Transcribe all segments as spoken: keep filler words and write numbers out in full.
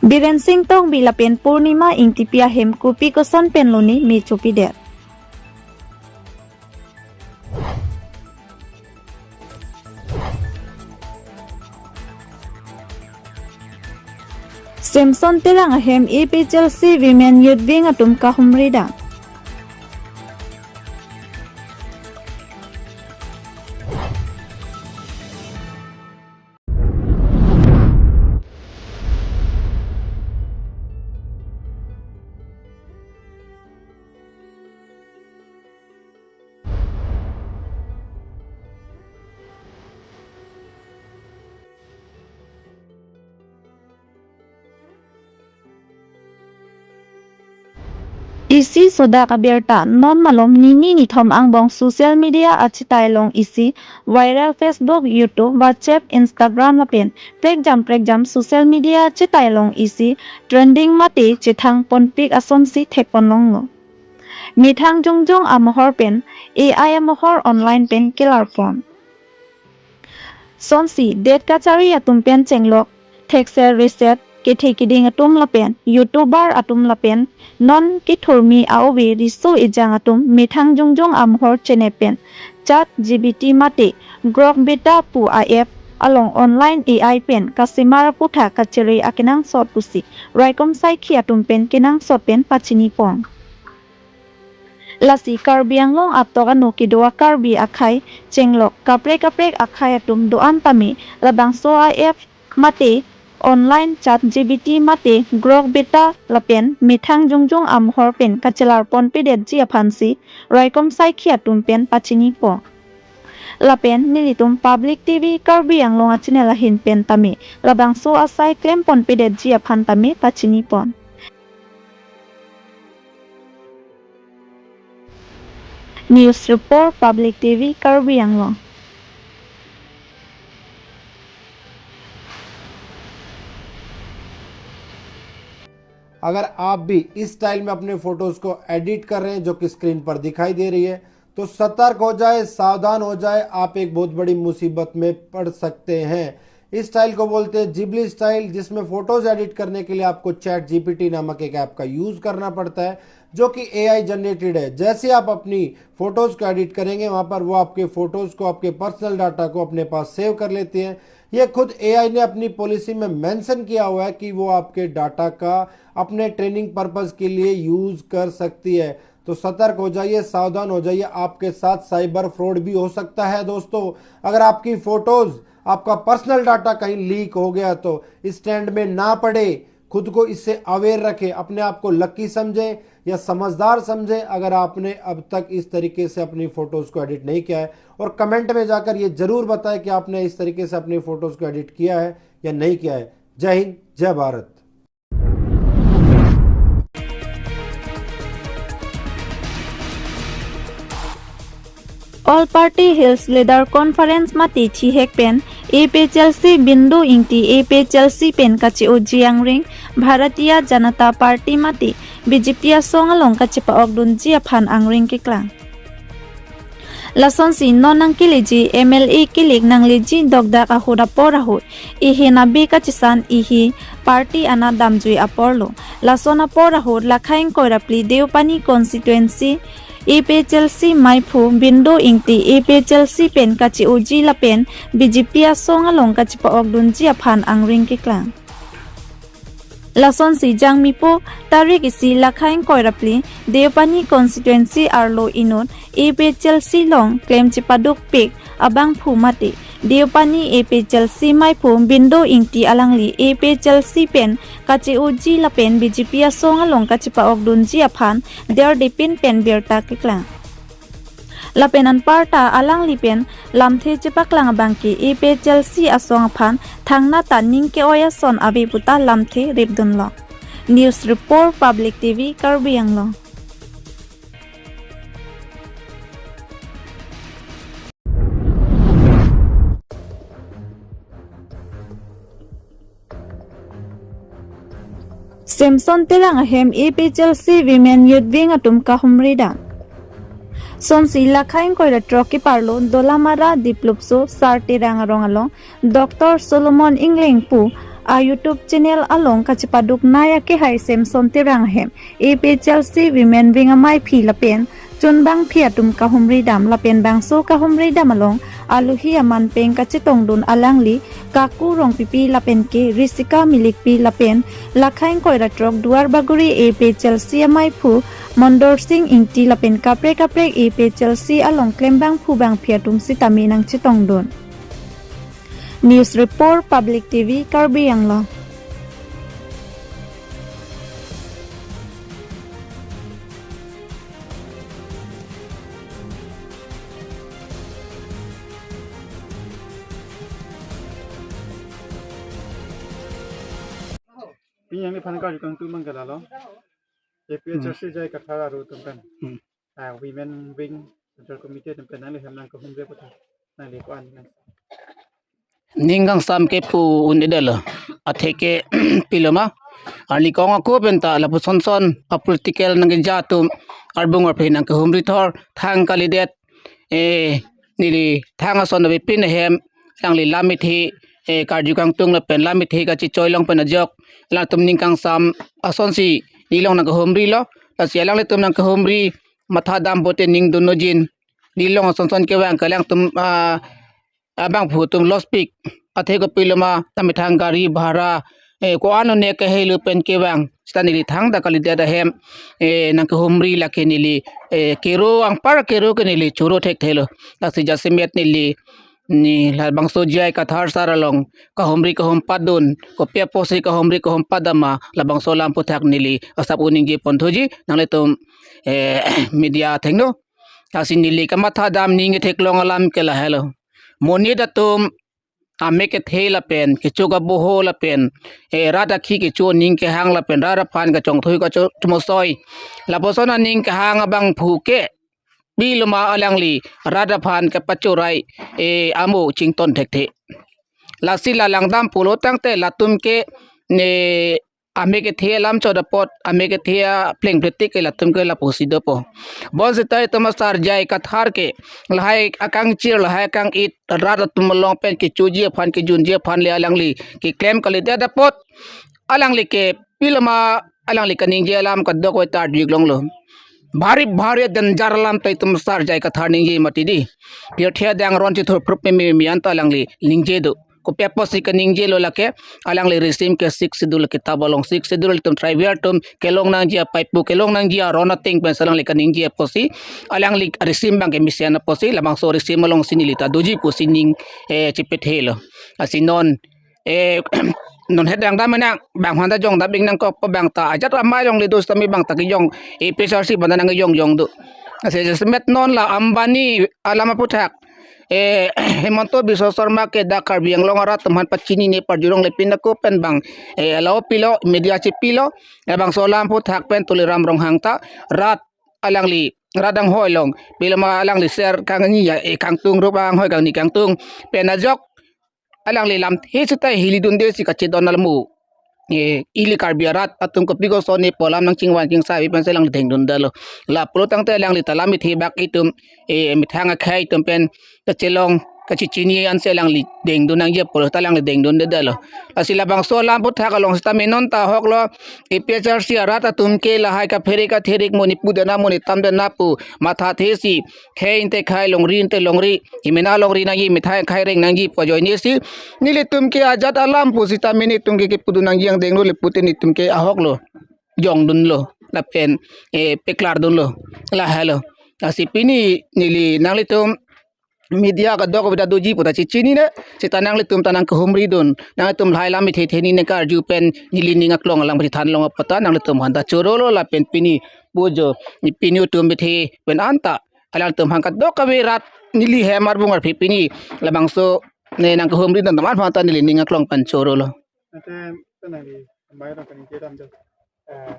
Biren Sing Tokbi lapen Purnima Ingtipi ahem kopi koson pen lone me chopidet. Samson Terang ahem A P H L C Women Youth Wing atum kahumri dam. Isi sodak abirta, non malom nini nithom angbong social media achitai along isi viral Facebook, YouTube, WhatsApp, Instagram lapen prekjam prekjam social media achitai along isi trending mate chethang ponpik asonsi thekpon longlo. Methang jongjong amohor pen A I amohor online pen kelar pon. Sonsi det kachari atum pen chenglok, thekser reset, kethe kiding atum lapen YouTuber atum lapen non kethurmi a-ove riso ejang atum methang jongjong amohor chenep pen Chat G P T mate Grok Beta pu a-app along online A I pen kasemar aputhak kachere akenangsot pusi raikom saikhi atum pen kenangsot pen pachini pon. Lasi Karbi Anglong atok ano kedo a-Karbi akhei chenglok kaprek kaprek akhei atum do-an tame labangso a-app mate online Chat G P T mate Grok Beta lapen methang jongjong amohor pen kachelar ponpedetji aphansi raikom saikhi atum pen pachini pon. Lapen nelitum Public T V Karbi Anglong a-channel ahin pen tame labangso asai klem ponpedetji aphan tame pachini pon. News Report, Public T V Karbi Anglong. अगर आप भी इस स्टाइल में अपने फोटोज को एडिट कर रहे हैं जो कि स्क्रीन पर दिखाई दे रही है, तो सतर्क हो जाए, सावधान हो जाए, आप एक बहुत बड़ी मुसीबत में पड़ सकते हैं। इस स्टाइल को बोलते हैं जिबली स्टाइल, जिसमें फोटोज एडिट करने के लिए आपको चैट जीपीटी नामक एक ऐप का यूज करना पड़ता है, जो कि एआई जनरेटेड है। जैसे आप अपनी फोटोज को एडिट करेंगे, वहां पर वो आपके फोटोज को, आपके पर्सनल डाटा को अपने पास सेव कर लेती है। ये खुद एआई ने अपनी पॉलिसी में मेंशन किया हुआ है कि वो आपके डाटा का अपने ट्रेनिंग पर्पस के लिए यूज कर सकती है। तो सतर्क हो जाइए, सावधान हो जाइए, आपके साथ साइबर फ्रॉड भी हो सकता है। दोस्तों, अगर आपकी फोटोज, आपका पर्सनल डाटा कहीं लीक हो गया तो इस ट्रेंड में ना पड़े, खुद को इससे अवेयर रखें, अपने आप को लकी समझें या समझदार समझें अगर आपने अब तक इस तरीके से अपनी फोटोज को एडिट नहीं किया है। और कमेंट में जाकर ये जरूर बताएं कि आपने इस तरीके से अपनी फोटोज को एडिट किया है या नहीं किया है। जय हिंद, जय Bharat. All Party Hills Leader Conference mate chihek pen A P H L C Bindo Ingti A P H L C pen kache-oji angring, Bharatiya Janata Party mate B J P asong along kachepa-okdunji aphan angring keklang. Lasonsi non nangkeleji M L A kelek nangleji dokdak ahut apor ahut, ehin abe kachesan ehi party anat damjui apor lo. Lason apor ahut lakha ingkoi ra phli Deopani constituency A P H L C maiphu Bindo Ingti A P H L C pen kache-oji lapen B J P asong along kachepa-okdunji aphan angring keklang. Lasonsi Jangmipo tarik isi lakha ingkoi ra phli Deopani constituency arlo inut A P H L C along klem chepadukpik abangphu mate Deopani A P H L C maiphu Bindo Ingti alangli A P H L C pen kache-oji lapen B J P asong along kachepa-okdunji aphan derdepin pen birta keklang. Lapen anparta alangli pen lamthe chepaklang abangke A P H L C asong aphan thangnat ta ning ke-oi ason ave puta lamthe repdunlo. News Report, Public T V Karbi Anglong. Samson Terang ahem A P H L C Women Youth Wing atum kahumri dam. Sonsi lakha ingkoi ra throk keparlo Dolamara Diplupso Sar Terang arong along Doctor Solomon Engleng pu A YouTube channel along kachepaduk nai akehai Samson Terang ahem, A P H L C Women Wing amaiphi lapen chunbangphi atum kahumri dam lapen bangso kahumri dam along alohi aman peng kachetongdun alangli Kaku Rongpipi lapen ke Risika Milikpi lapen Lakhaing Koiratrok Duarbagori A P H L C amaiphu Mondor Sing Ingti lapen kaprek kaprek A P H L C along klembangphu bangphi atum sitame nangchetongdun. News Report, Public T V, Karbi Anglong. Pini yang ni phan karju kangtung abang ke lalo. A P H L C J I Kathar arat atum pen. Hmm. Ah, Women Wing Central Committee atum pen nangli hem nangkahumri aphuthak nangli ko-an nang. Ning kangsam kepu un-edetlo. Atheke piloma. Arni kong ako penta lapuson son a political nangkeja atum arbung arphe nangkahumri thor thang kalidet. Eh, neli thang ason avepin ahem alangli lam ithe, eh, karju kangtung lapen lam ithe kachechoi along pen ajok alangtum ning kangsam asonsi nelilong nangkahumrilo. Lasi alanglitum nangkahumri matha dam pote ning dun nojin. Nelilong ason son kevang ke alangtum, ah, abangphu atum loss pik. Athe kopiloma tame thang gari bhara, eh, ko-an one kehelo pen kevang. Seta neli thangta kalidet ahem, eh, nangkahumri lake neli, eh, kero anpar kero ke neli choro thekthelo. Lasi jasemet neli ni labangso J I Kathar sar along kahumri kahumpadun, kopi apotsi kahumri kahumpadama, labangso lam aphuthak neli asap un ningje ponthuji, nanglitum, eh, media athengno. Lasi neli kamatha dam ning ketheklong alam ke lahelo. Monit atum amek kethe lapen, kecho kaboho lapen, eh, rat akhi kecho aning kehang lapen rat aphan kachongthui kachomosoi. Lapuson aning kehang abangphu ke piloma alangli rat aphan kapachorai, eh, amo chington thekthe. Lasi la langdam pulo tangte latum ke, eh, amek kethe alam chot apot, amek kethe apleng pletik ke latum ke lapusi dopo. Bonseta itum asar J I Kathar ke lahai akangchir, lahai akang-it rat atum along pen kechoji aphan, kejunji aphan le alangli keklem kalidet apot alangli ke piloma alangli kaningje alam kadokave ta arju-ik longlo. Bhari bhari danger alam ta itum asar J I Kathar ningje mati di. Pirthe adang aron chithurphrup meme meme anta alangli ningje do. Kopi apotsi kaningjelo lake, alangli risim ke Sixth Schedule kitab along, Sixth Schedule itum tribal atum kelong nangji apaipu, kelong nangji aron ateng pensi alangli kaningje apotsi, alangli risim abang ke mesen apotsi, labangso risim alongsi neli ta doji pusi ning, eh, chepethelo. Lasi non, eh, non het dang dam nang, bang aphan ta jong dam-ik nangkok pa bang ta, ajat amei along le do sitame bang ta kejong, A P H L C aphan ta nangkejong jong do. Lasi jasemet non la Ambani alam aphuthak, eh, Himanta Biswa Sarma ke dak Karbi Anglong arat atum aphan pachinine parjurong le pin ako pen bang, eh, alo pilo, media chepilo, eh, bangso alam aphuthak pen Tuliram Ronghang ta rat alangli rat anghoi along piloma alangli ser kangni ya, eh, kangtung rup anghoi kangni kangtung pen ajok alangli lamthe seta hilidunde si kachedon almo. Eh, ili Karbi arat atum kopi koson ne pu alam nangchingvan chingsai pen si alangli dengdundetlo. Lapulo tangte alangli ta lam ithe bak itum, eh, methang akhei atum pen kachelong kachechini ansi alangli dengdun nangji apot ta alangli dengdundetlo. Lasi labangso alam aphuthak along sitame non ta ahoklo, A P H L C arat atum ke lahai kaphere katherik mo ne pu dena mo ne tam dena pu mathathesi khei ante khei, longri ante longri, hemena longri nangji, methang akhei reng nangji pu ajoinesi nelitum ke ajat alam pusitame netum ke kepudun nangji angdenglo le pute netum ke ahoklo, jongdunlo lapen, eh, peklardunlo, lahelo. Lasi pini neli nanglitum media kadokave ta doji pu ta chechinine, seta nanglitum ta nangkahumridun, nanglitum lahai lam ithe the nine karju pen neli ning aklong alang pachethan long apot ta nanglitum aphan ta chorolo lapen pini pujo, ne pini atum ithe pen anta alangtum aphan kadokave rat neli hem arbung arphe pini labangso ne nangkahumridun atum aphan ta neli ning aklong pen chorolo. Ante ta nangli amei rong kaningje dam do. Eh,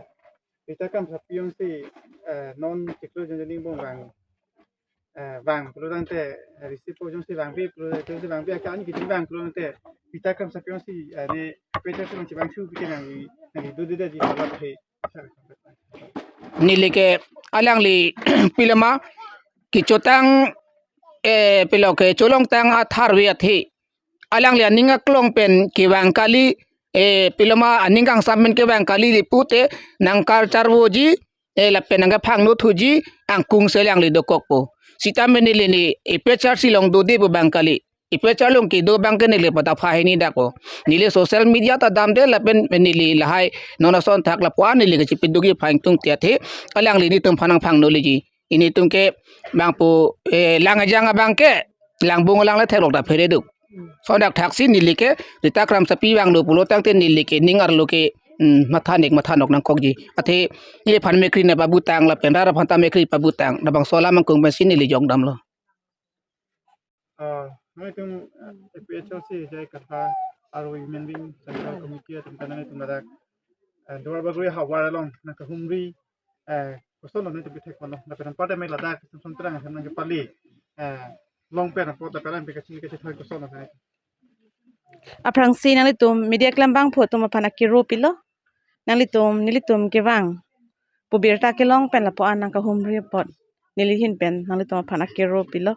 Peter Kamsapi jongsi, eh, non chiklo jong jong ning bong vang, eh, vang pulo tangte, eh, receive po jongsi vangpi pulo tangte, jongsi vangpi akan ki jong vang pulo tangte, Peter Kamsapi jongsi, eh, ne Peter Kamsapi vang chu pi ke nangli, nangli dodedetji pulo he. Neli ke alangli piloma kechotang, eh, pilo kecholongtang atharve athe alangli aning aklong pen kevang kali, eh, piloma aning kangsam pen kevang kali le pute nangkacharvoji, eh, lapen nangkephangno thuji angkung si alangli dokokpo. Sitame neli ne A P H R C along dode pu abang kali. A P H R C along kedo abang ke neli pata phai hini dakpo. Neli social media ta damde lapen neli lahai non ason thak lapu-an neli kachipiduk ji phai tung tiat he. Alangli netum aphan nangphangno leji. Netum ke bangpo, eh, lang ajang abang ke langbung alang le theklok ta phere duk. Lason dak thaksi neli ke Rita Kramsapi vanglo pulo tangte neli ke ning arlo ke, hmm, matha nek matha nok nangkokji. Athe neliphan mekri nangpabutang lapen rat aphan ta mekri pabutang. Labangso alam angkung pensi neli jongdamlo. Ah, nanglitum, ah, A P H L C J I Kathar aro Women Wing Central Committee atum ta nanglitum ladak, ah, Duar Bagori ahavar along nangkahumri, eh, kosonlo nanglitum kethek ponlo? Lapen anparta me ladak Samson Terang ahem nangkepali, eh, long pen apot lapen alang pen kachini kachethoi kosonlo nanglitum? Aphrangsi nanglitum media klembangpo atum aphan akero pilo. Nanglitum, nelitum kevang pu birta kelong pen lapu-an nangkahumri apot neli ahin pen nanglitum aphan akero pilo.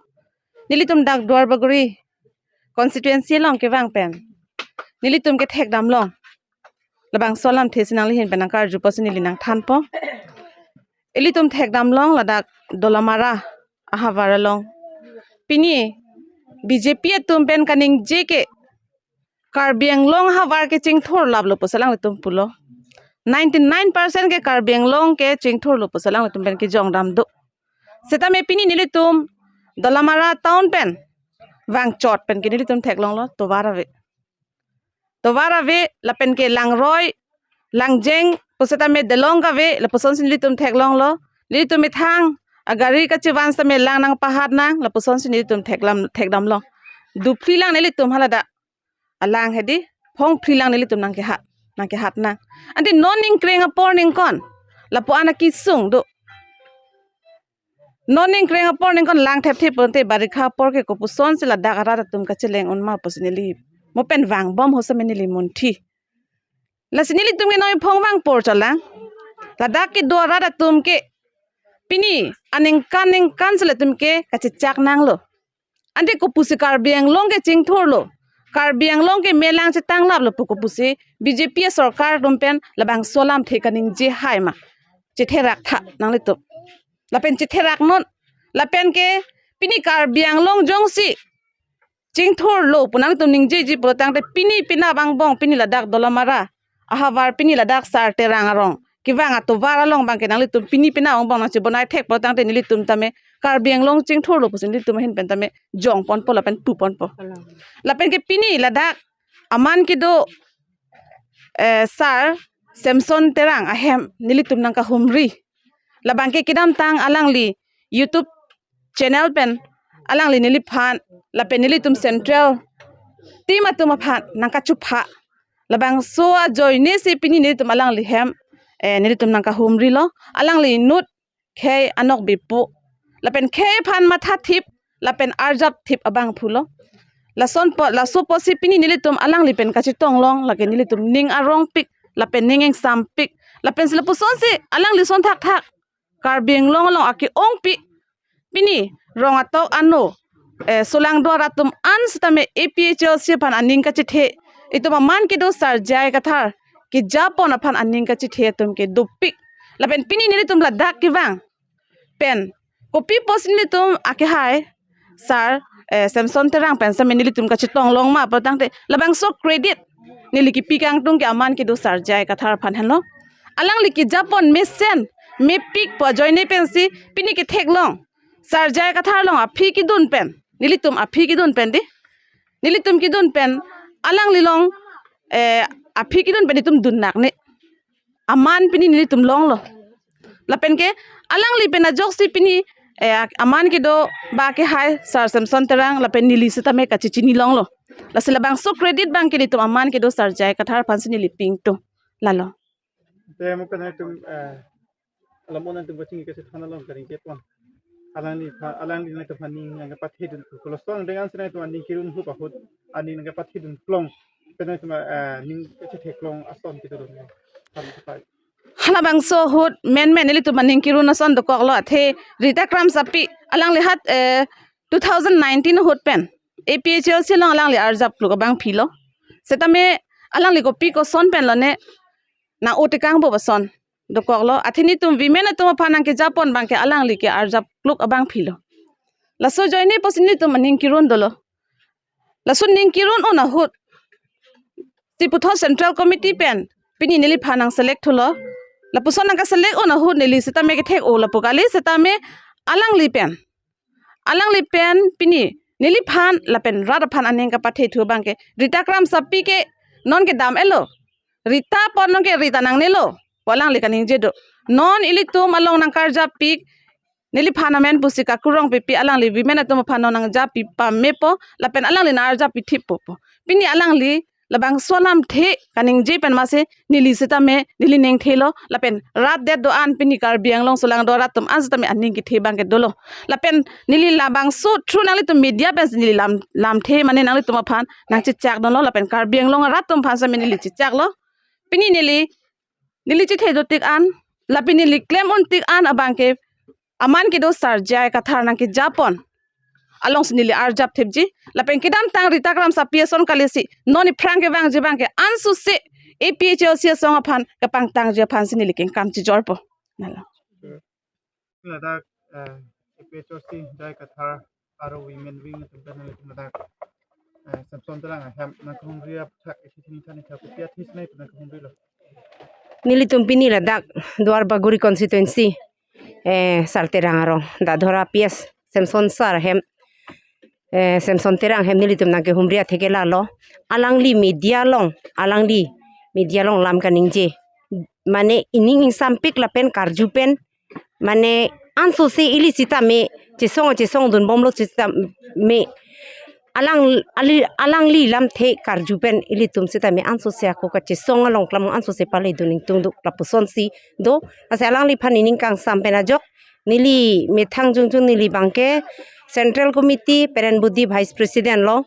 Nelitum dak Duar Bagori constituency along kevang pen nelitum kethekdam long. Labangso alamthe si nangli ahin pen nangkarju apotsi neli nangthanpo. Ilitum thekdam long ladak Dolamara ahavar along. Pini B J P atum pen kaningje ke Karbi Anglong ahavar ke chingthur laplo pusi alanglitum pulo. Ninety-nine percent ke Karbi Anglong ke chingthurlo pusi alanglitum pen kejongdam do. Setame pini nelitum Dolamara town pen vangchot pen ke nelitum theklonglo tovar ave. Tovar ave lapen ke langroi, langjeng, pusitame delong kave, lapusonsi nelitum theklonglo. Nelitum methang agari kachevan sitame lang nangpahat nang, lapusonsi nelitum theklam, thekdam long. Duphli lang nelitum haladak alang hedi, phongphli lang nelitum nangkehat, nangkehat nang. Ante non ningkreng apor ningkon, lapu-an akesung do. Non ningkreng apor ningkon lang thepthep ponte barikha apor ke kopusonsi ladak arat atum kacheleng unma pusi neli mo pen vangbom ho sitame neli munthi. Lasi nelitum ke noi phong vang apor cholang. Ladak kedo arat atum ke pini aningkan ningkan si latum ke kachechak nanglo. Ante kopusi Karbi Anglong ke chingthurlo, Karbi Anglong ke melang chetanglaplo pu kopusi B J P asorkar atum pen labangso alamthe kaningje hai ma? Chetherak tha nanglitum. Lapen chetherak non. Lapen ke pini Karbi Anglong jongsi chingthurlo pu nangtum ningjeji pulo tangte pini penap angbong pini ladak Dolamara ahavar pini ladak Sar Terang arong kevang atovar along abang ke nanglitum pini penap angbong nangchebonai thek pulo tangte nelitum tame Karbi Anglong chingthurlo pusi nelitum ahin pen tame jong ponpo lapen pu ponpo. Lapen ke pini ladak aman kedo, eh, Sar Samson Terang ahem nelitum nangkahumri. Labang ke kedamtang alangli YouTube channel pen alangli neliphan lapen nelitum central team atum aphan nangkachupha. Labangso ajoine si pini nelitum alangli hem, eh, nelitum nangkahumrilo. Alangli inut khei anokbe pu lapen khei aphan mathathip lapen arjapthip abang pulo. Lason po, laso pusi pini nelitum alangli pen kachetong long, lake nelitum ning arongpik lapen ning ingsampik. Lapensi lapusonsi alangli ason thakthak Karbi Anglong along ake-ongpi pini rong atok ano, eh, solangdo arat atum an sitame A P H L C aphan aning kachethe, itum aman kedo Sar J I Kathar kejapon aphan aning kachethe atum ke dopik. Lapen pini nelitum ladak kevang pen kopi pusi nelitum akehai Sar, eh, Samson Terang pen sitame nelitum kachetong long ma pulo tangte labangso credit neli kepi kangtung ke aman kedo Sar J I Kathar aphan henlo. Alangli kejapon mesen mepik pu ajoine pensi pini ketheklong Sar J I Kathar along aphi kedun pen, nelitum aphi kedun pen di, nelitum kedun pen alangli along, eh, aphi kedun pen itum dun nak ne. Aman pini nelitum longlo. Lapen ke alangli pen ajoksi pini, eh, aman kedo ba akehai Sar Samson Terang lapen neli sitame kachechini longlo. Lasi labangso credit abang ke nelitum aman kedo Sar J I Kathar aphansi neli pi ingtung. Lalo. Te mo pen itum, eh, alam on itum kachini kachethan along karing kepon. Alangli pha, alangli nangtum aphan ning nangkepathe dun pulo. Laso angdeng ansi nangtum aning kirun hup ahut aning nangkepathe dun klong. Pen itum, eh, ning kachetheklong ason kedo dun. Than kepai. Halabangso ahut menmen nelitum aning kirun ason dokoklo, athe Rita Kramsapi alangli hat, eh, two thousand nineteen ahut pen A P H L C along alangli arjap kluk abang philo. Setame alangli kopi koson pen lone nang-o tekang bo ason dokoklo. Athe netum women atum aphan nangkejapon abangke alangli ke arjap kluk abangpi lo. Laso ajoine pusi netum aning kirun dolo. Laso ning kirun un ahut si puthot Central Committee pen pini neliphan nang select thulo. Lapuson nangkeselect un ahut neli sitame kethek-o lapu kali, sitame alangli pen, alangli pen pini neliphan lapen rat aphan aning kapathe thu abangke Rita Kramsapi ke non kedam-et lo. Rita apot non ke Rita nangnelo pu alangli kaningje do. Non ilitum along nangkarjap pik, neliphan amen pusi kakurong pipi, alangli women atum aphan non nangjappi pamepo lapen alangli nang-arjappi thippo pu. Pini alangli labangso alamthe kaningje pen masi neli sitame neli ningthelo lapen rat det do-an pini Karbi Anglong solangdo arat atum an sitame aning kethe abangke dolo. Lapen neli labangso through nanglitum media pensi neli lam, lamthe mane nanglitum aphan nangchechak dunlo lapen Karbi Anglong arat atum aphan sitame neli chechaklo. Pini neli, neli chethe do tik an, lapen neli klem un tik an abangke aman kedo Sar J I Kathar nangkejapon alongsi neli arjap thipji. Lapen kedamtang Rita Kramsapi ason kalisi non iphrang kevangji abangke ansose A P H L C asong aphan kepangtangji aphansi neli kengkam chijorpo. Nalo. Ladak, eh, A P H L C J I Kathar aro women wing atum pen ladak, eh, Samson Terang ahem nangkehumri aphuthak isi thini thani tha kopi athis nai pu nangkehumrilo. Nelitum pini ladak Duar Bagori constituency, eh, Sar Terang arong, dak Dhora P S Samson Sar ahem, eh, Samson Terang ahem nelitum nangkehumri atheke lalo. Alangli media along, alangli media along lam kaningje. Mane ining ingsampik lapen karju pen, mane ansose ili sitame chesong chesong dunbomlo sitame alang ali, alangli lamthe karju pen ilitum sitame ansose ako kachesong along klam ansose pale dun ingtung do lapusonsi do. Lasi alangliphan ining kangsam pen ajok neli methang jongjong neli abangke Central Committee Peren Budi Vice President lo.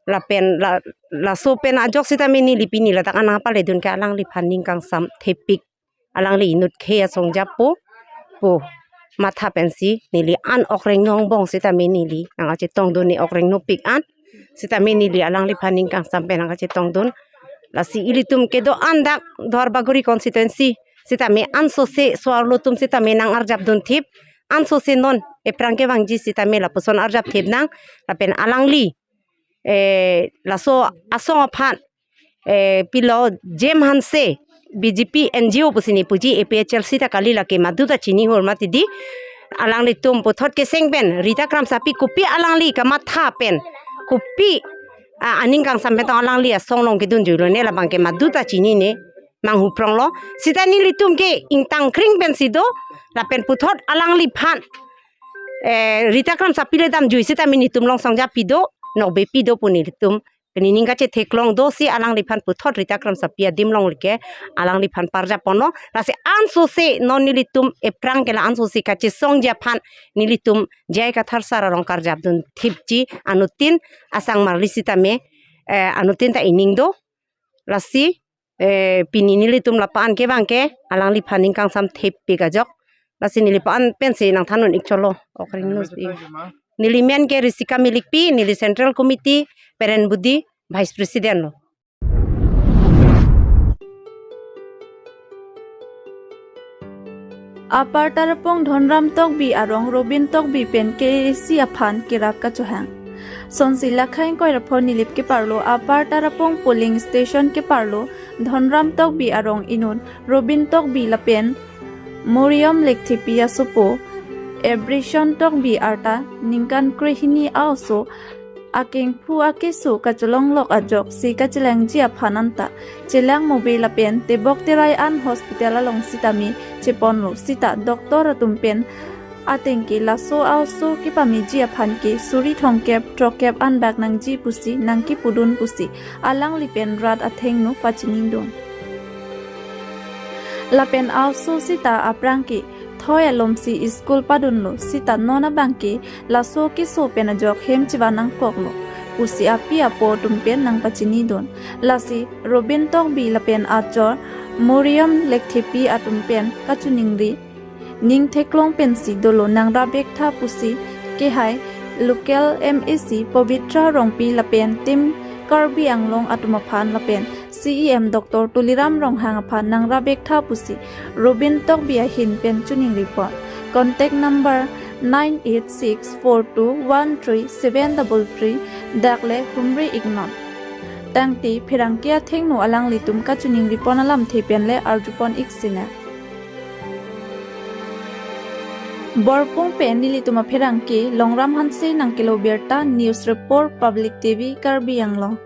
Lapen la, laso pen ajok sitame neli pini ladak anang pale dun ke alangliphan ning kangsam thepik, alangli inut khei asong jappo pu matha pensi neli an okrengno angbong sitame neli nangkachetong dun, ne okrengno pik an sitame neli alangliphan ning kangsam pen nangkachetong dun. Lasi ilitum kedo-an dak Duar Bagori constituency sitame ansose so-arlo atum sitame nang-arjap dun thip, ansose non ephrang kevangji sitame lapuson arjap thip nang, lapen alangli, eh, laso asong aphan, eh, pilo Jem Hanse B J P N G O pusi ne puji, A P H L C ta kali, lake madu ta chinihur mati di. Alanglitum puthot keseng pen Rita Kramsapi kopi alangli kamatha pen kopi, ah, aning kangsam pen tong alangli asong along kedunjuilo ne labangke madu ta chinine manghupronglo. Sita nelitum ke ingtang kring pensi do, lapen puthot alangliphan, eh, Rita Kramsapi le damjui sitame netum along song jappi do, nokbe pi do pu nelitum pini ning kachetheklong dosi alangliphan puthot Rita Kramsapi adim along like alangliphan parjapponlo. Lasi ansose non nelitum ephrang ke la ansose kachesongji aphan nelitum J I Kathar sar arong karjap dun thipji, anuttin asang marli sitame, eh, anuttin ta ining do. Lasi, eh, pini nelitum lapu-an kevang ke alangliphan ning kangsam thepik ajok. Lasi neli lapu-an pensi nangthan un-ik chotlo, okrengno si. Neli men ke Risika Milikpi, neli Central Committee Peren Budi Vice President lo. Upper Tarapung Dhonram Tokbi arong Robin Tokbi pen K A A C aphan kerap kachohang. Sonsi lakhai ingkoi ra pho nilip keparlo Upper Tarapung polling station keparlo Dhonram Tokbi arong inut Robin Tokbi lapen Moriom Lekthepi asopo Ebrison Tokbi arta ningkan krehini a-oso akengphu akeso kacholonglok ajoksi kachelangji aphan anta chelang mobe lapen tebok terai an hospital along sitame cheponlo, sita doctor atum pen ateng ke laso a-oso kepameji aphan ke suri thomkep throkkep an bak nangji pusi nangkipudun pusi alangli pen rat athengno pachinidun. Lapen a-oso sita aphrang ke thoi alomsi school padunlo, sita non abang ke laso keso pen ajok hem chevan nangkoklo pusi api apo atum pen nangpachinidun. Lasi Robin Tokbi lapen achor Moriom Lekthepi atum pen kachiningri ning theklong pensi dolo, nangrap-ik tha pusi kehai local M A C Pabitra Rongpi lapen Team Karbi Anglong atum aphan lapen C E M Doctor Tuliram Ronghang aphan nangrap-ik tha pusi Robin Tokbi ahin pen choningri pon. Contact number nine eight six four two one three seven double three, dak le humri-iknon. Tangte pherangke athengno alanglitum kachoningri pon alamthe pen le arju pon-ik sinang. Borpung pen nelitum apherangke Longram Hanse nangkelo birta, News Report, Public T V, Karbi Anglong.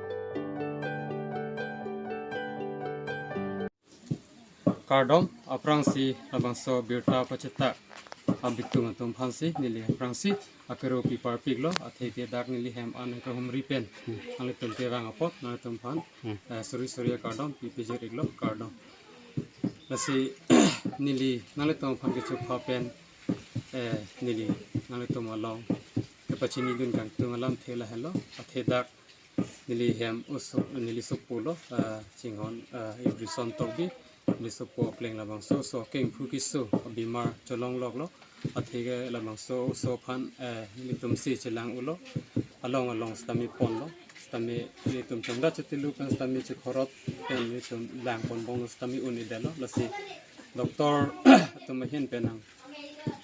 Kardom, aphrangsi labangso birta pachethak abitung atum aphansi neli aphrangsi akero pi parpiklo, atheke dak neli hem an kahumri pen nanglitum kevang apot nanglitum aphan, Hmm. eh, suri suri akardom pi pejir-iklo, kardom. Lasi neli nanglitum aphan kechupha pen, eh, neli nanglitum along kepachinidun kangtung alamthe lahelo, athe dak neli hem oso, neli sopo lo, ah, chinghon, ah, Ibrison Tokbi, neli sopo akleng labangso oso kengphu keso abimar cholongloklo, atheke labangso oso aphan, eh, nelitum si chelang-ulo, along along sitame ponlo, sitame nelitum chongda chetilu pen sitame chekhorot pen nelitum lang ponbomlo, sitame un-edetlo, lasi doctor atum ahin pen nang,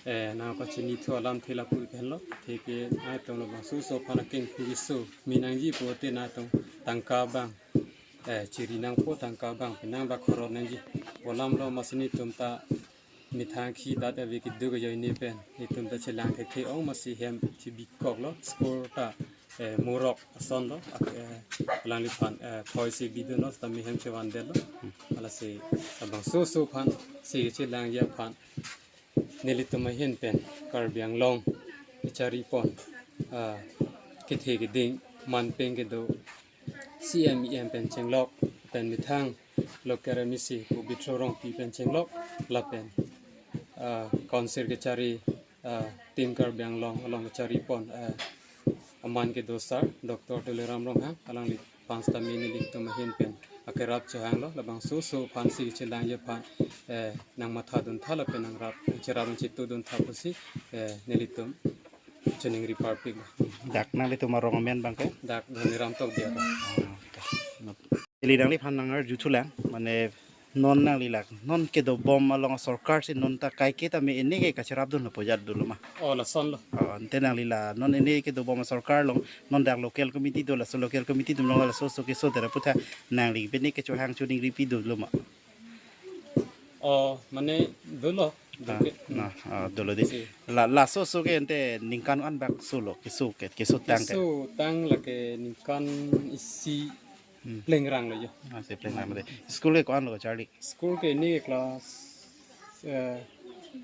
eh, nangpachinithu alamthe lapu-ik henlo, atheke nangtum labangso oso aphan akengphu keso mi nangji pulote nangtum tangka abang, eh, chiri nangpo, tangka abang penang ba khorot nangji. Pu alamlo, masi nelitum ta methang khi ta ave keduk ajoine pen nelitum ta chelang thekthe ong, masi hem chebikoklo, school ta, eh, morok asonlo, ak-, eh, alangliphan, eh, thoi si bidunlo, sitame hem chevandetlo. Lasi labangso oso aphan si kechelangji aphan nelitum ahin pen Karbi Anglong kachari pon, ah, kethe keding, man pen kedo, C M E M pen chenglok, pen methang local M A C Pobitro Rongpi pen chenglok, lapen, ah, council kachari, ah, Team Karbi Anglong along kachari pon, ah, aman kedo sir Doctor Tuliram Ronghang, alangliphan sitame nelitum ahin pen akerap chohanglo, labangso oso aphan si kechelangji aphan, eh, nangmathadun tha lapen nangrap cherap nangchetudun tha pusi, eh, nelitum choningri parpiklo. Dak nanglitum arong amen abangke? Dak Dhoniram Tokbi. Ah, okay. Neli nangliphan nangarjuthulang, mane non nangli la non kedobom along asorkar si non ta kaike tame ini ke kacherapdunlo pu ajat dolo ma? Oh, lasonlo. Oh, ante nangli la non ini kedobom asorkar along non dak local committee do, laso local committee atum along laso oso kesodet aputhak nangli pine kechohang choningri pi dolo ma? Oh, mane dolo. Ah, dolo ke. Na, ah, dolo dei. Si. La, laso oso ke ante ningkan an bak solo, keso ke, kesotang ke? Kesotang lake ningkan isi Hmm. plengranglo jo. Ah, si plengrang dei. School ke ko-an lo charli? School ke ini class, eh,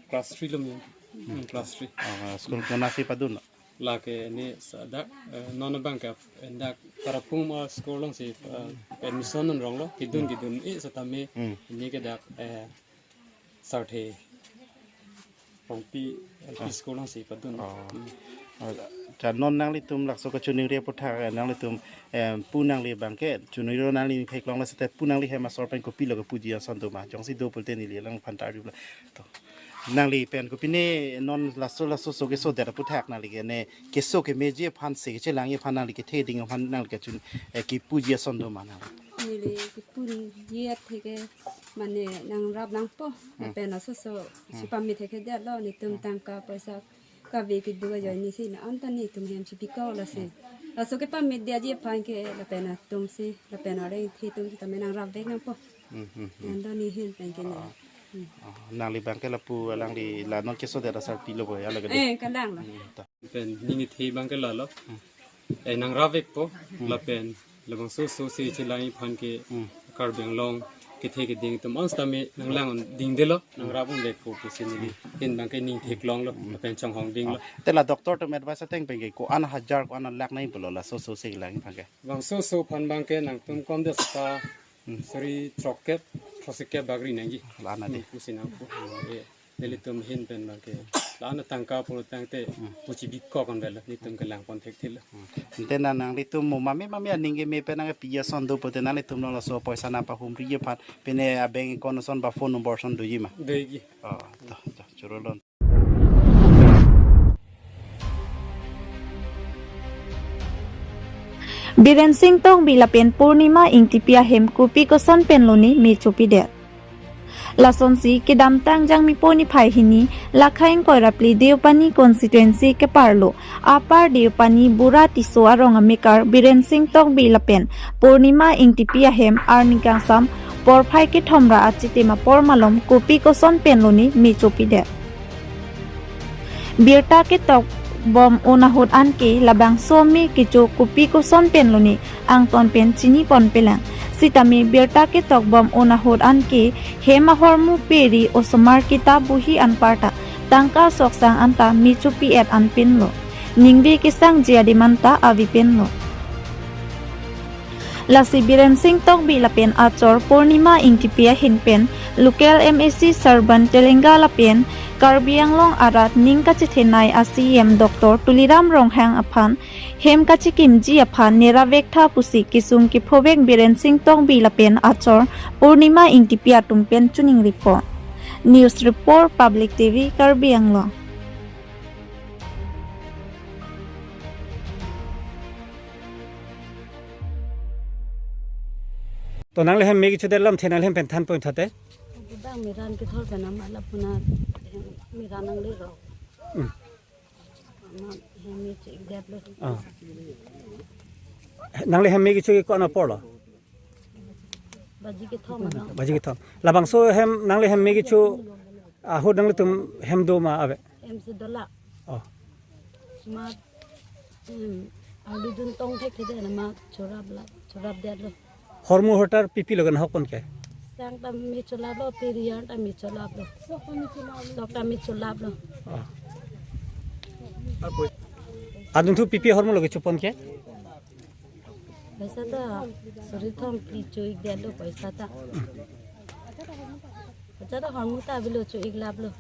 class three lo mi. Hmm, class three. Ah, school konatsi padunlo? Lake ini sadak, eh, non abangke, eh, dak Tarapung ma school alongsi, eh, admission non ronglo, kedun kedun, eh, sitame, Hmm. ini ke dak, eh, Sarthe Rongpi L P Ah. school alongsi padun. Oh. Hmm. Oh, ta non nanglitum laso kachoningri aputhak, eh, nanglitum, eh, pu nangli abangke, choningri nangli theklong la seta pu nangli hem asor pen kopilo kepuji ason do ma, jongsi do pulote neli alangliphan ta arjula. To. Nangli pen kopine non laso laso oso kesodet aputhak nangli ke ne keso kemeji aphan si kechelangji aphan nangli kethe keding aphan nangli kechun, eh, kepuji ason do ma nang? Neli kepu nangji atheke mane nangrap nangpo, Hmm. lapen laso oso Hmm. si pamit thekthedetlo, netum Hmm. tangka poisa kave keduk ajoine si na anta netum hem chebikok lasi. Hmm. Laso kepamit detji aphan ke lapen atum si, lapen areng the atum si tame nangrapvek nangpo. Hmm, hmm, hmm. Anta ne ahin pen ke ne. Ah. Hmm. Ah, nangli abangke lapu alangli la non kesodet asarpi lo bo ya lake dei. Eh, kalanglo. Hmm, ta. Pen ning kethe abangke lalo. Hmm. Eh, nangrapvekpo, Hmm. lapen labangso oso si chelangji aphan ke Hmm. Karbi Anglong kethe keding atum an sitame nanglang dingdetlo, nangrap-un-vekpo pusi neli ahin abangke ning theklonglo, Hmm. lapen chonghong dinglo. Ah. Te la doctor atum advice ateng pen ke ko-an hajar ko-an lakh nangji pulo laso oso si langji aphan ke? Labangso oso aphan abangke nangtum komdet seta Hmm. suri throkkep, throksi kep bak ri nangji. La-an dei. Hmm, pusi nangpo. Eh, nelitum ahin pen abangke la-an tangka pulo tangte Hmm. pusi bikok an velo, netum kelang pon thekthelo. Hmm. Ante na nanglitum mo mame mame aning keme pen nangpi ason do pulote nanglitum non laso poisa nangpahumriji aphan pine a-bank account ason ba phone number ason doji ma? Doji. Oh, to, to, chorolo. Biren Singh Tokbi lapen Purnima Ingtipi ahem kopi koson pen lone me chopidet. Lasonsi kedamtang Jangmipo niphai hini, lakha ingkoi ra phli Deopani constituency keparlo, Upper Deopani Bura Tisso arong amekar Biren Singh Tokbi lapen Purnima Ingtipi ahem arni kangsam porphai kethom ra achitim apor malom kopi koson pen lone me chopidet. Birta ketok bom un ahut anke labangso me kecho kopi koson pen lone angton pen chini ponpelang. Sitame birta ketok bom un ahut anke hem ahormu, peri, osomar, kitap, bohi anparta tangka soksang anta me chopi-et an pinlo. Ningve kesangji adim anta ave pinlo. Lasi Biren Singh Tokbi lapen achor Purnima Ingtipi ahin pen local M A C Sarban Telenga lapen Karbi Anglong arat ning kachethenei a C E M Doctor Tuliram Ronghang aphan hem kachekimji aphan nera vektha pusi kesung kephovek Biren Singh Tokbi lapen achor Purnima Ingtipi atum pen choningri pon. News Report, Public T V, Karbi Anglong. To nanglihem me kechodet alamthe nanglihem pen than pon thate. Bang meran kethor pen ama lapu na meran nangle rok. Hmm. Ama hem me chekdetlo. Ah. Nanglihem me kecho ke ko-an aporlo? Baji kethom ano. Baji kethom. Labangso hem, nanglihem me kecho ahut nanglitum hem do ma ave? Hem si dola. Oh. Ma, em, alu dun tong thekthedetlo ma chorap la, chorapdetlo. Hormu hortar pipi lo kan hok pon ke? Sang ta me cholaplo, peri an ta me cholaplo. Sok ta me cholaplo. Oh. Adun thu pipi hormu lo kecho pon ke? Paisa ta suri thom phli cho-ikdetlo paisa ta. Paisa ta hormu ta avelo, cho-iklaplo.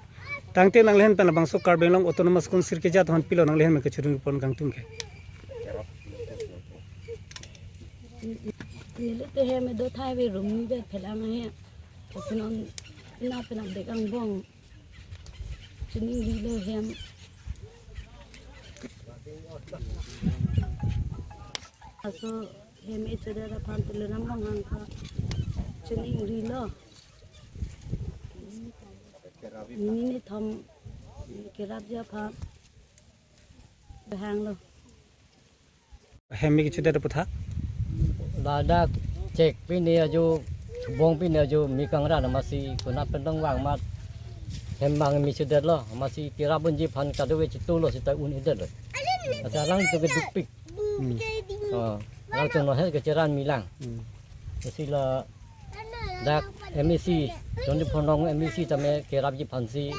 Tangte nanglihem pen labangso Karbi Anglong Autonomous Council kejat hon pilo nanglihem kechurung pon kangtung ke? Neli te hem do thai ave, rum ni vet phelang he. Kasi non ina penap dek angbong. Choningrilo hem. Laso hem echodet aphan Tuliram Ronghang aphan choningrilo. Nini nithom kerapji aphan hanglo. Hem me kechodet aphuthak? Ladak chek pine ajo, thubong pine ajo me kangran amatsi konat pen dong vang amat hem bang me chodetlo, amatsi kerap unji aphan kadokave chitulo seta un-edetlo. Asa alanglitum ke dukpik. Hmm. Oh, alanglitum no he kecheran milang. Hmm. Isi la dak M A C, Joni Phonong M A C tame kerapji aphansi,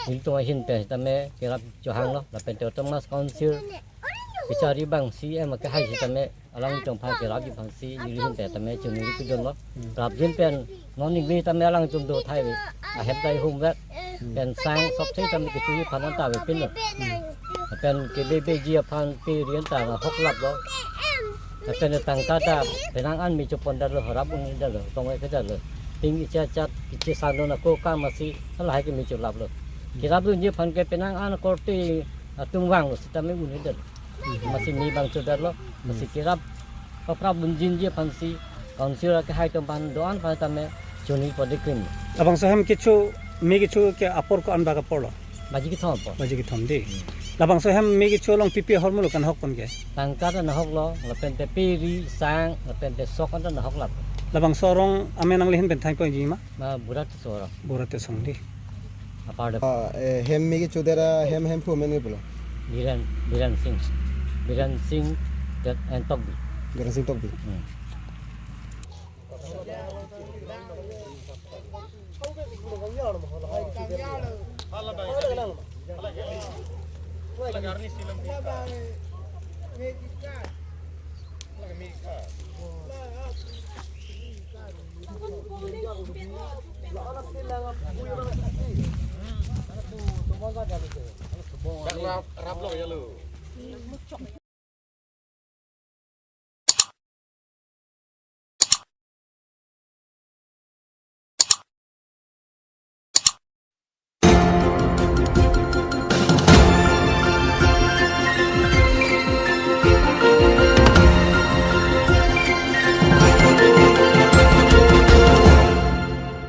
nelitum ahin pen tame kerap chohanglo, lapen te Autonomous Council kechari abang C M akehai sitame alanglitum aphan kerapji aphansi neli ahin pen tame choningri pidunlo. Hmm. Rapjin pen non ningve tame alanglitum do thai ave. Ahem ta ihum vet. Hmm. Pen sang sop thai tame kechoji aphan anta ave pinlo. Hmm. Pen kebebeji aphan peri anta nahoklaplo. Lapen tangka ta penang an me chopondetlo, harap un-edetlo, tong-e kedetlo. Ting icha chat kiche sangdon ako ka amatsi lahai ke me cholaplo. Kerap unji aphan ke penang an korte atum vanglo sitame un-edetlo. Amatsi me bang chodetlo, amatsi kerap paprap unjinji aphansi Council akehai atum aphan do-an aphan tame choningri pon dekrim. Labangso hem kecho, me kecho ke apor ko-an bak aporlo? Baji kethom apor. Baji kethom dei. Hmm. Labangso hem me kecho along pipi ahormu lo kan hok pon ke? Tangka ta nahoklo, lapen te peri, sang, lapen te sok anta nahoklap. Labangso arong amen nanglihin pen than ponji ma? Ma Bura Tisso arong. Bura Tisso dei. Apar de. Ah, eh, hem me kechodet a hem, hemphu amen ke pulo? Biren, Biren Singh. Biren Singh Tokbi. Biren Singh Tokbi. Hmm.